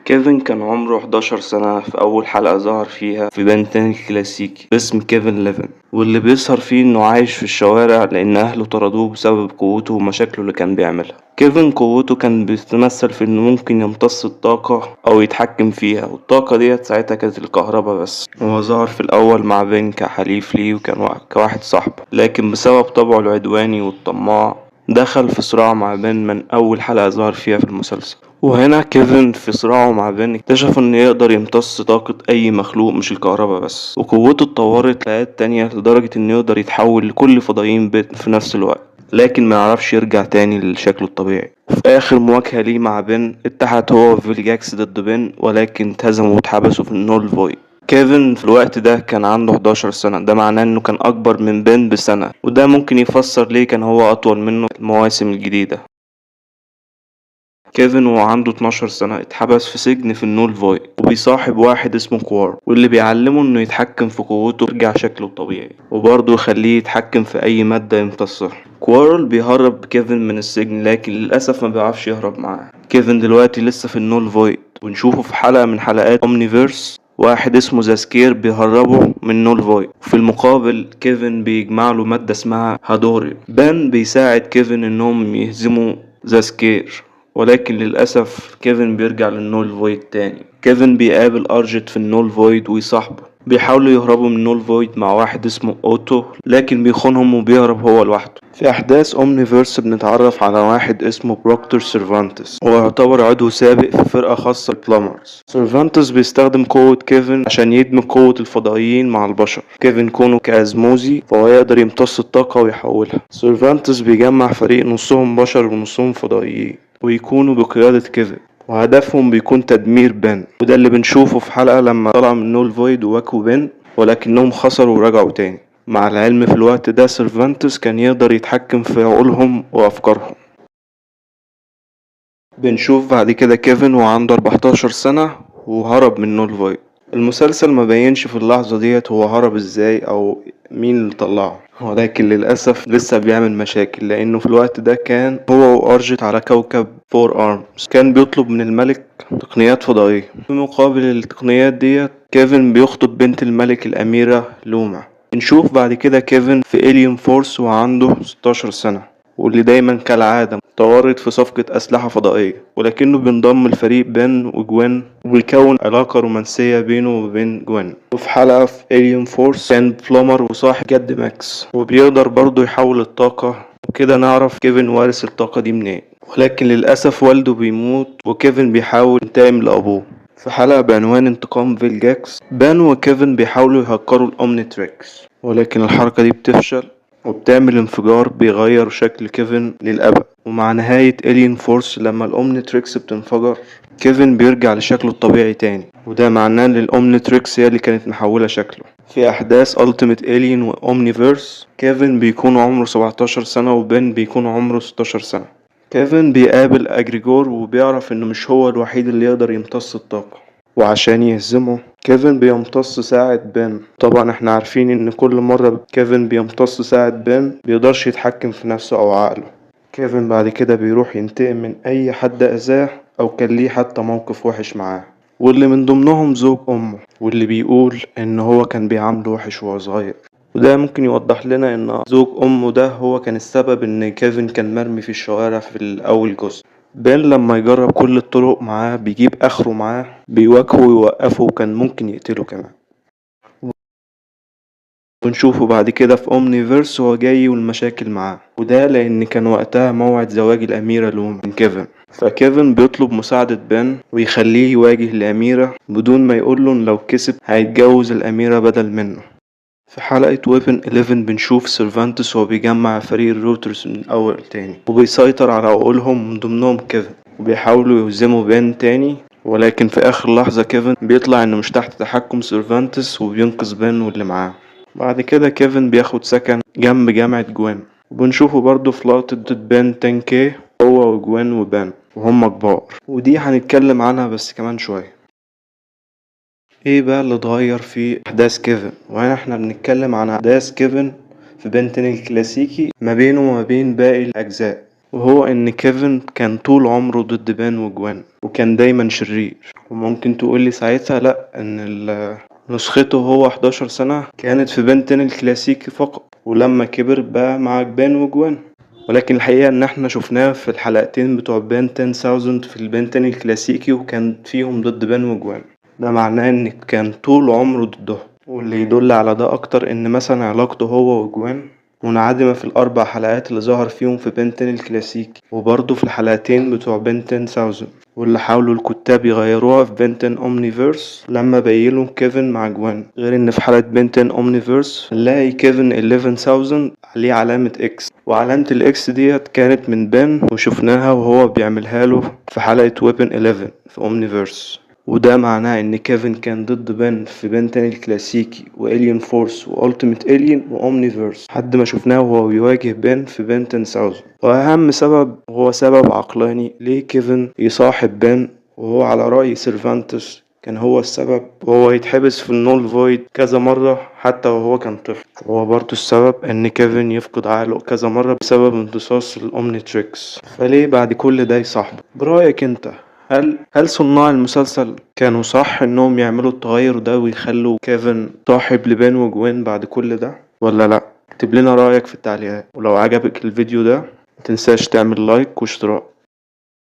كيفن كان عمره 11 سنة في أول حلقة ظهر فيها في بن 10 الكلاسيكي باسم كيفن ليفن، واللي بيظهر فيه انه عايش في الشوارع لأن أهله طردوه بسبب قوته ومشاكله اللي كان بيعملها. كيفن قوته كان بيتمثل في انه ممكن يمتص الطاقة أو يتحكم فيها، والطاقة ديت ساعتها كانت الكهرباء بس. هو ظهر في الأول مع بن كحليف ليه وكان كواحد صاحبه، لكن بسبب طبعه العدواني والطماع دخل في صراع مع بن من أول حلقة ظهر فيها في المسلسل. وهنا كيفن في صراعه مع بن اكتشف انه يقدر يمتص طاقة اي مخلوق مش الكهرباء بس، وقوته اتطورت لحاجات تانية لدرجة انه يقدر يتحول لكل فضائيين بن في نفس الوقت، لكن ما يعرفش يرجع تاني لشكله الطبيعي. في اخر مواجهة ليه مع بن اتحد هو وفيلجاكس ضد بن، ولكن اتهزموا واتحبسوا في ال Null Void. كيفن في الوقت ده كان عنده 11 سنة، ده معناه انه كان اكبر من بن بسنة، وده ممكن يفسر ليه كان هو اطول منه في المواسم الجديدة. كيفن وهو عنده 12 سنة اتحبس في سجن في ال Null Void، وبيصاحب واحد اسمه كوارل، واللي بيعلمه انه يتحكم في قوته ويرجع شكله الطبيعي، وبرضه يخليه يتحكم في اي مادة يمتصها. كوارل بيهرب كيفن من السجن، لكن للأسف ما بيعرفش يهرب معاه. كيفن دلوقتي لسه في ال Null Void، ونشوفه في حلقة من حلقات Omniverse واحد اسمه زاسكير بيهربه من Null Void. في المقابل كيفن بيجمع له مادة اسمها هادوريوم. بن بيساعد كيفن انهم يهزموا زاسكير، ولكن للأسف كيفن بيرجع لل Null Void تاني. كيفن بيقابل أرجت في ال Null Void ويصاحبه، بيحاولوا يهربوا من Null Void مع واحد اسمه أوتو، لكن بيخونهم وبيهرب هو لوحده. في أحداث Omniverse بنتعرف على واحد اسمه بروكتور سيرفانتس، هو يعتبر عضو سابق في فرقة خاصة بلامرز. سيرفانتس بيستخدم قوة كيفن عشان يدمج قوة الفضائيين مع البشر. كيفن كونه كأزموزي فهو يقدر يمتص الطاقة ويحولها. سيرفانتس بيجمع فريق نصهم بشر ونصهم فضائيين، ويكونوا بقيادة كيفن، وهدفهم بيكون تدمير بن، وده اللي بنشوفه في حلقة لما طلعوا من Null Void وواجهوا بن، ولكنهم خسروا ورجعوا تاني. مع العلم في الوقت ده سيرفانتس كان يقدر يتحكم في عقولهم وأفكارهم. بنشوف بعد كده كيفن وعنده 14 سنة وهرب من Null Void. المسلسل ما بينش في اللحظة ديت هو هرب ازاي او مين اللي طلعه، ولكن للأسف لسه بيعمل مشاكل، لأنه في الوقت ده كان هو وأرجت على كوكب فور أرمز. كان بيطلب من الملك تقنيات فضائية، في مقابل التقنيات ديت كيفن بيخطب بنت الملك الأميرة لوما. نشوف بعد كده كيفن في Alien Force وعنده 16 سنة، واللي دايما كالعادة متورط في صفقة أسلحة فضائية، ولكنه بينضم لفريق بن وجوين وبيكون علاقة رومانسية بينه وبين جوين. وفي حلقة في Alien Force كان بلومر وصاحب جد ماكس، وبيقدر برضه يحول الطاقة، وكده نعرف كيفن وارث الطاقة دي منين. ولكن للأسف والده بيموت وكيفن بيحاول ينتقم لأبوه. في حلقة بعنوان انتقام فيلجاكس، بان وكيفن بيحاولوا يهكروا ال Omnitrix، ولكن الحركة دي بتفشل وبتعمل انفجار بيغير شكل كيفن للأبد. ومع نهاية Alien Force لما ال Omnitrix بتنفجر، كيفن بيرجع لشكله الطبيعي تاني، وده معناه ان ال Omnitrix هي اللي كانت محولة شكله. في احداث Ultimate Alien و Omniverse كيفن بيكون عمره 17 سنة وبن بيكون عمره 16 سنة. كيفن بيقابل اجريجور وبيعرف انه مش هو الوحيد اللي يقدر يمتص الطاقة، وعشان يهزمه كيفن بيمتص ساعة بن. طبعا احنا عارفين ان كل مرة كيفن بيمتص ساعة بن بيقدرش يتحكم في نفسه او عقله. كيفن بعد كده بيروح ينتقم من اي حد اذاه او كان ليه حتى موقف وحش معاه، واللي من ضمنهم زوج امه، واللي بيقول ان هو كان بيعامله وحش وهو صغير. وده ممكن يوضح لنا ان زوج امه ده هو كان السبب ان كيفن كان مرمي في الشوارع في الاول جزء. بن لما يجرب كل الطرق معاه بيجيب اخره معاه، بيواجهه ويوقفه، وكان ممكن يقتله كمان. ونشوفه بعد كده في Omniverse وهو جاي والمشاكل معاه، وده لان كان وقتها موعد زواج الاميرة لوما من كيفن. فكيفن بيطلب مساعدة بن ويخليه يواجه الاميرة بدون ما يقوله ان لو كسب هيتجوز الاميرة بدل منه. في حلقة Weapon 11 بنشوف سيرفانتس وهو بيجمع فريق ال Routers من أول تاني، وبيسيطر على عقولهم من ضمنهم كيفن، وبيحاولوا يهزموا بن تاني، ولكن في آخر لحظة كيفن بيطلع إنه مش تحت تحكم سيرفانتس وبينقذ بن واللي معاه. بعد كده كيفن بياخد سكن جنب جامعة جوين، وبنشوفه برضه في لقطة بن 10K هو وجوين وبن وهم كبار، ودي هنتكلم عنها بس كمان شوية. ايه بقى اللي اتغير في احداث كيفن؟ وهنا احنا بنتكلم عن احداث كيفن في بن 10 الكلاسيكي ما بينه وما بين باقي الاجزاء. وهو ان كيفن كان طول عمره ضد بان وجوان وكان دايما شرير. وممكن تقولي ساعتها لأ، ان نسخته هو 11 سنة كانت في بن 10 الكلاسيكي فقط، ولما كبر بقى مع بان وجوان. ولكن الحقيقة ان احنا شفناه في الحلقتين بتوع بن 10,000 في البن 10 الكلاسيكي، وكان فيهم ضد بان وجوان. ده معناه ان كان طول عمره ضدهم. واللي يدل على ده اكتر ان مثلا علاقته هو وجوان منعدمة في الاربع حلقات اللي ظهر فيهم في بن 10 الكلاسيكي، وبرضه في الحلقتين بتوع بن 10,000، واللي حاولوا الكتاب يغيروها في بن 10 اومنيفيرس لما بينوا كيفن مع جوان. غير ان في حلقة بن 10 اومنيفيرس نلاقي كيفن 11,000 عليه علامة X، وعلامة ال X ديت كانت من بن، وشفناها وهو بيعملها له في حلقة Weapon 11 في اومنيفيرس. وده معناه ان كيفن كان ضد بن في بن 10 الكلاسيكي و Alien Force و Ultimate Alien و Omniverse، لحد ما شفناه وهو بيواجه بن في بن 10,000. واهم سبب وهو سبب عقلاني ليه كيفن يصاحب بن، وهو على رأي سيرفانتس كان هو السبب وهو يتحبس في ال Null Void كذا مرة حتى وهو كان طفل. وهو برضه السبب ان كيفن يفقد عقله كذا مرة بسبب امتصاص ال Omnitrix. فليه بعد كل ده يصاحبه؟ برأيك انت هل صناع المسلسل كانوا صح انهم يعملوا التغير ده ويخلوا كيفن صاحب لبان وجوان بعد كل ده ولا لا؟ اكتب لنا رأيك في التعليقات، ولو عجبك الفيديو ده متنساش تعمل like واشتراك.